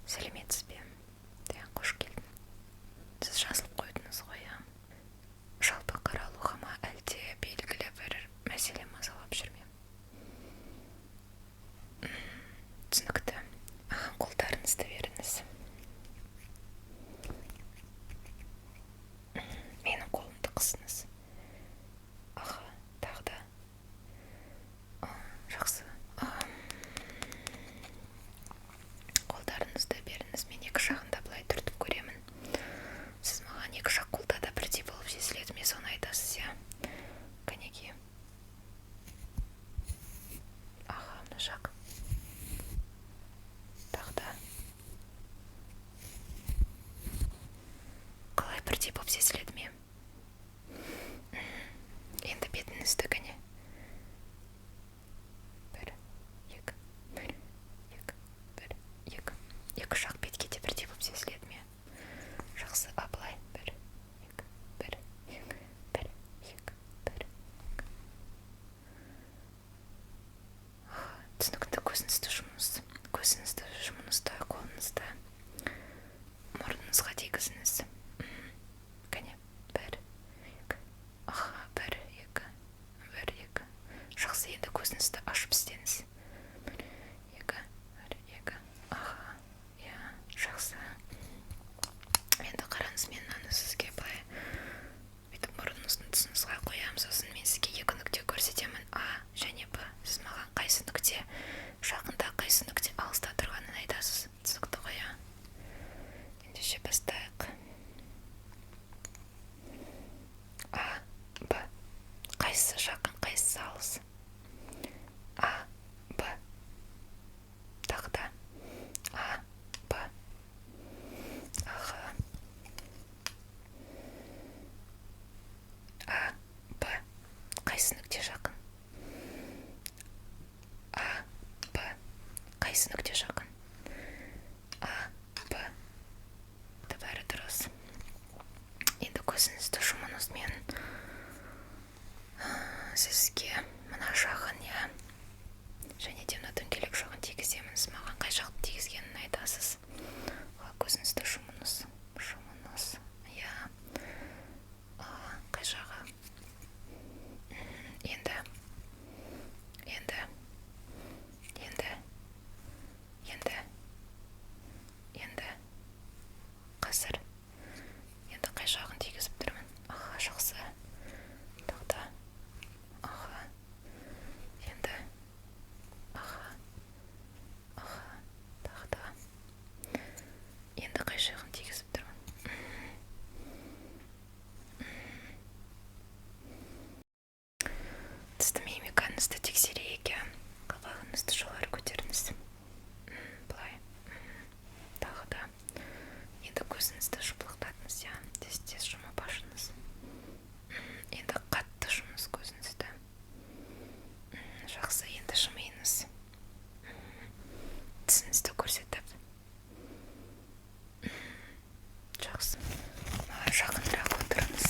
Сәлеметсіз бе? Иә, қош келдің. Сіз жазылып қойдыңыз ғой, иә? Жалпы қаралуға ма, әлде белгілі бір мәселе мазалап жүр ме? Түсінікті. Аха, қолдарыңызды беріңіз. Менің қолымды қысыңыз. Аха, тағы да. Жақсы. Қолдарыңызды беріңіз, мен екі жағында былай түртіп көремін. Сіз маған екі жақ қолда да бірдей болып сезіледі ме, соны айтасыз, иә? Кәнеки. Аха, мына жақ. Тағы да. Қалай, бірдей болып сезіледі ме? Енді бетіңізді, кәне. Бір, екі, бір, екі, бір, екі. Екі жақ бетке де бірдей болып сезіледі ме? Жақсы, а былай? Бір, екі, бір, екі, бір, екі, бір, екі. Түсінікті. Көзіңізді жұмыңыз. Көзіңізді жұмыңыз да, қолыңызды мұрныңызға тигізіңіз. Кәне, бір, екі. Аха, бір, екі, бір, екі. Жақсы, енді көзіңізді ашып істеңіз. Бір, екі, бір, екі. Аха, иә, жақсы. Енді қараңыз, мен мынаны сізге былай бүйтіп мұрныңыздың тұсыңызға қоямын. Сосын мен сізге екі нүкте көрсетемін, А және Б. Сіз маған қайсы нүкте жақында, қайсы нүкте алыста тұрғанын айтасыз. Түсінікті ғой, иә? Ендеше бастайық. А, Б. Қайсысы жақын, қайсысы алыс? А, Б. Тағы да. А, Б. Аха. А, Б. Қайсы нүкте жақын? А, Б. Қайсы нүкте жақын? А, Б. Бәрі дұрыс. Енді көзіңізді жұмыңыз. Мен сізге мына жағын, иә, және де мына дөңгелек жағын тигіземін. Сіз маған қай жақты тигізгенін айтасыз. Көзіңізді жұмыңыз, жұмыңыз, иә. Қай жағы? Енді, енді, енді, енді, енді, қазір. Енді қай жағын тигізіп тұрмын? Аха, жақсы. Тағы да. Аха. Енді. Аха. Аха. Тағы да. Енді қай жағын тигізіп тұрмын? Сіздің мимикаңызды тексерейік, иә. Қабағыңызды жоғары көтеріңіз. Былай. Тағы да. Енді көзіңізді жыпылықтатыңыз, иә. Тез тез жұмып ашыңыз. Енді қатты жұмыңыз көзіңізді. Жақсы, енді жымиыңыз. Тісіңізді көрсетіп. Жақсы. Маған жақынырақ отырыңыз.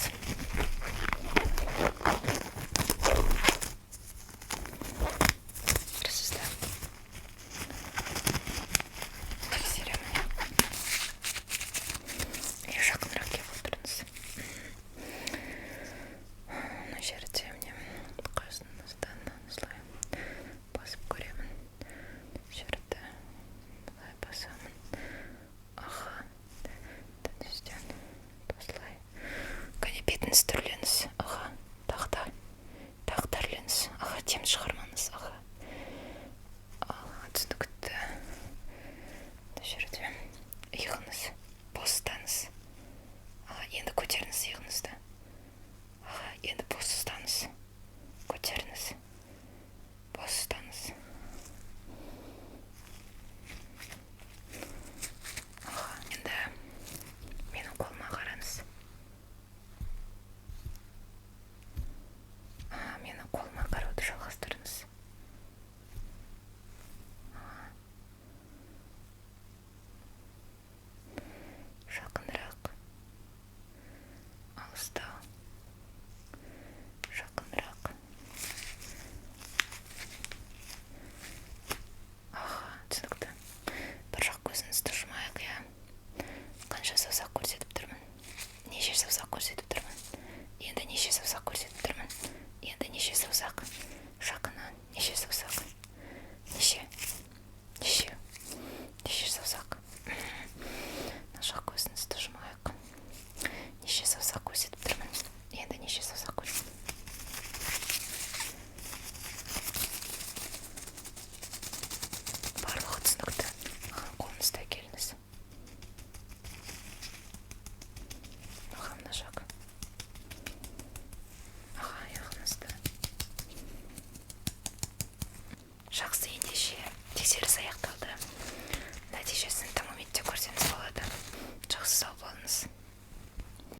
Сізді тексеремін, иә. Жақынырақ келіп отырыңыз. Мына жерде, міне, қасыңыздан осылай басып көремін. Жерді былай басамын. Аха, үстен осылай. Кәне, бетіңіз түрленіңіз.